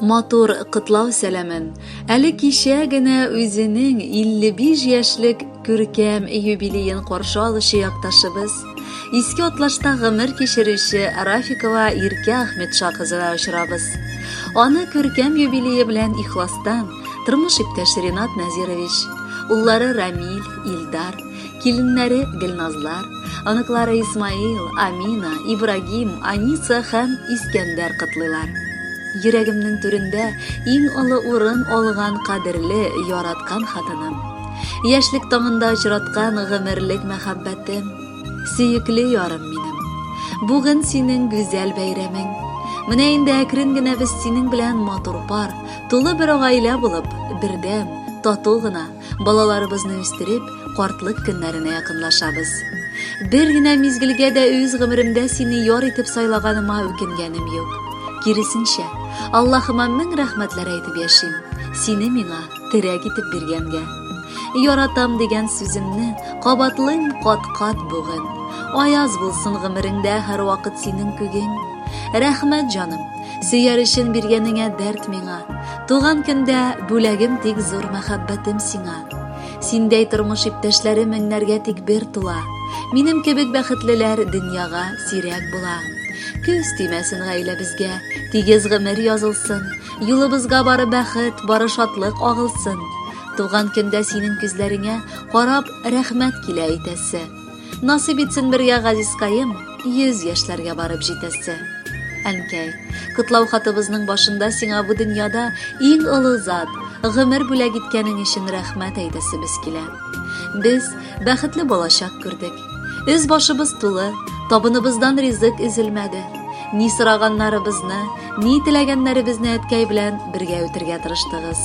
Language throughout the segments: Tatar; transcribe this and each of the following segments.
Матур котлау сәламен әле кичә генә үзенең 55 яшьлек күркәм юбилеен каршы алучы якташыбыз, Иске Атлашта гомер кичерүче Рафикова Иркә Ахметша кызына очрабыз. Аны күркәм юбилее белән ихластан тормыш иптәше Ринат Нәзирович, уллары Рамиль, Илдар, киленнәре Гөлназлар, Оныклары Исмаил, Амина, Ибрагим, Аниса һәм Искәндәр котлыйлар. Йөрәгемнең түрендә иң олы урын алган кадерле, яраткан хатыным. Яшьлек таңында очраткан гомерлек мәхәббәтем. Сөекле ярым минем. Бүген синең гүзәл бәйрәмең. Менә инде әкрен генә без синең белән матур пар, тулы бер гаилә булып, бердәм, тату гына, Балаларыбызны үстереп, картлык көннәренә якынлашабыз. Бер генә мизгелгә дә үз гомеремдә сине яр итеп сайлаганыма үкенгәнем юк. Киресенчә, Аллаһыма мең рәхмәтләр әйтеп яшим, сине миңа терәк итеп биргәнгә. Яратам дигән сүземне кабатлыйм кат-кат бүген. Аяз булсын гомереңдә һәрвакыт синең күгең. Рәхмәт, җаным, Сөяр өчен биргәнеңә дәрт миңа. Туган көндә бүләгем тик зур мәхәббәтем сиңа. Синдәй тормыш иптәшләре меңнәргә тик бер тула. Минем кебек бәхетлеләр дөньяга сирәк була. Көз тимәсен гаиләбезгә, тигез гомер язылсын. Юлыбызга бары бәхет, бары шатлык агылсын. Туган көндә синең күзләреңә карап рәхмәт килә әйтәсе. Насыйп итсен бергә газизкаем, 100 яшьләргә барып җитәсе. Әнкәй, котлау хатыбызның башында сиңа бу дөньяда иң олы зат, гомер бүләк иткәнең өчен рәхмәт әйтәсебез килә. Без бәхетле балачак күрдек. Өз башыбыз тулы, табыныбыздан ризык өзелмәде. Ни сораганнарыбызны, ни теләгәннәребезне әткәй белән бергә үтергә тырыштыгыз.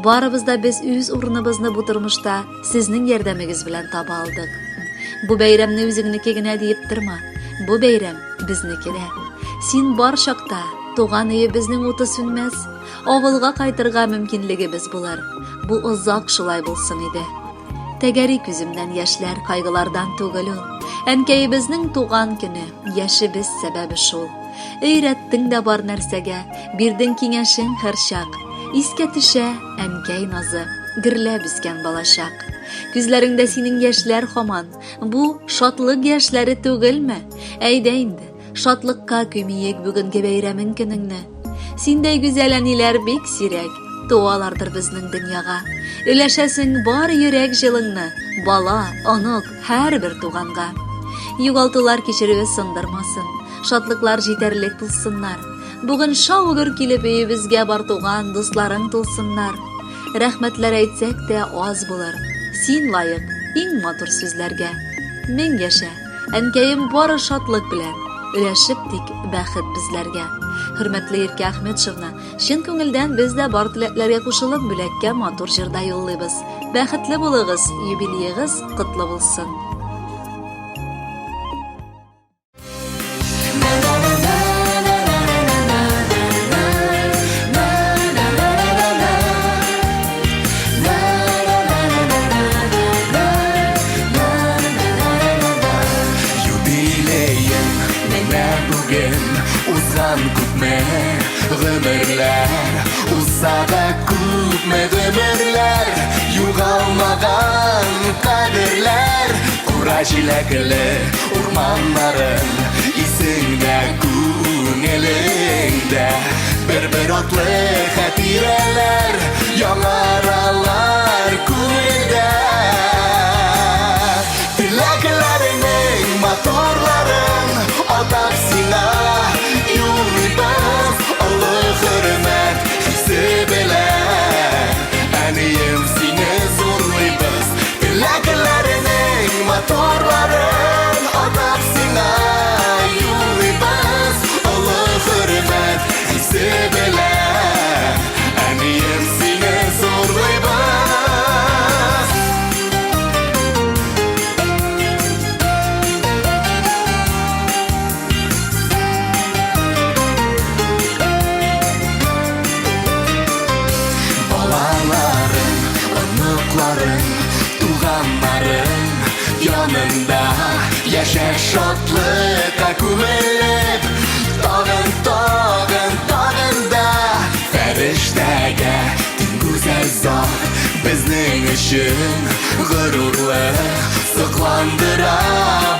Барыбыз да без үз урыныбызны бу тормышта Сезнең ярдәмегез белән таба алдык. Бу бәйрәмне үзеңнеке генә диеп торма. Бу бәйрәм безнеке дә. Син бар чакта туган өебезнең уты сүнмәс. Авылга кайтырга мөмкинлегебез булыр. Бу озак шулай булсын иде. Тәгәри күземнән яшьләр кайгылардан түгел ул. Әнкәебезнең туган көне, яшебез сәбәбе шул. Өйрәттең дә бар нәрсәгә, бирдең киңәшең һәрчак. Искә төшә әнкәй назы, гөрләп үскән балачак. Күзләреңдә синең яшьләр хаман, бу шатлык яшьләре түгелме? Әйдә инде, шатлыкка күмиек бүгенге бәйрәмең көнеңне. Синдәй гүзәл әниләр бик сирәк, туалардыр безнең дөньяга. Өләшәсең бар йөрәк җылыңны, бала, онык, һәрбер туганга. Югалтулар кичерүе сындырмасын, шатлыклар җитәрлек булсыннар. Бүген шау-гөр килеп өебезгә бар туган, дусларың тулсыннар. Рәхмәтләр әйтсәк тә аз булыр. Син лаек иң матур сүзләргә. Мең яшә, әнкәем бары шатлык белән, өләшеп тик бәхет безләргә. Хөрмәтле Иркә Ахметшевна, чын күңелдән без дә бар теләкләргә кушылып бүләккә матур җыр да юллыйбыз. Бәхетле булыгыз, юбилеегыз котлы булсын. Юбилеем менә бүген узган күпме гомерләр узса да күпме гомерләр югалмаган кадерләр Кура җиләкле урманнарың Исеңдә, күңелеңдә Бер-бер атлы хатирәләр Яңаралар күңелдә Теләкләреңнең матурларын Атап сиңа юллыйбыз Олы хөрмәт хисе белән Әнием сине зурлыйбыз Теләкләренең матурларын Атап сиңа юллыйбыз Олы хөрмәт хисе белән Әнием сине зурлыйбыз Балаларың, оныкларың, туганнарың янында яшә шатлыкка күмелеп, тагын, тагын, тагын да өчен горурлык. Сокландыра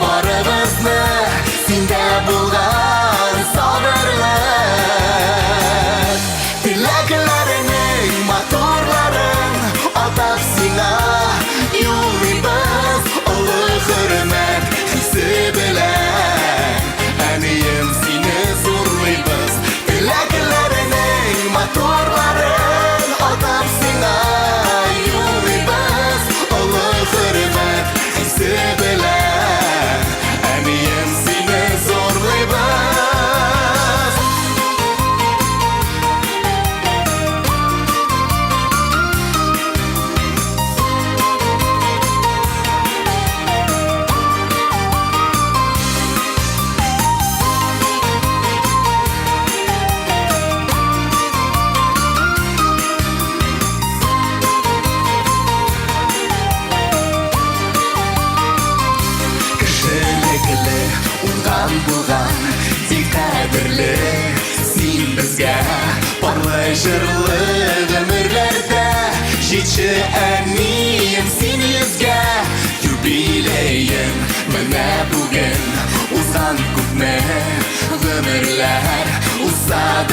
барыбызны синдә булган сабырлык. Теләкләреңнең матурларын атап сиңа юллыйбыз олы хөрмәт хисе белән. Әнием, сине зурлыйбыз. Теләкләреңнең матурларын атап сиңа юллыйбыз олы хөрмәт хисе белән. Әнием, сине зурлыйбыз. Кешелекле, уңган булган, тик кадерле син безгә. Парлы җырлы гомерләрдә җитче, әнием, син йөзгә. Юбилеең менә бүген, узган күпме гомерләр узса да.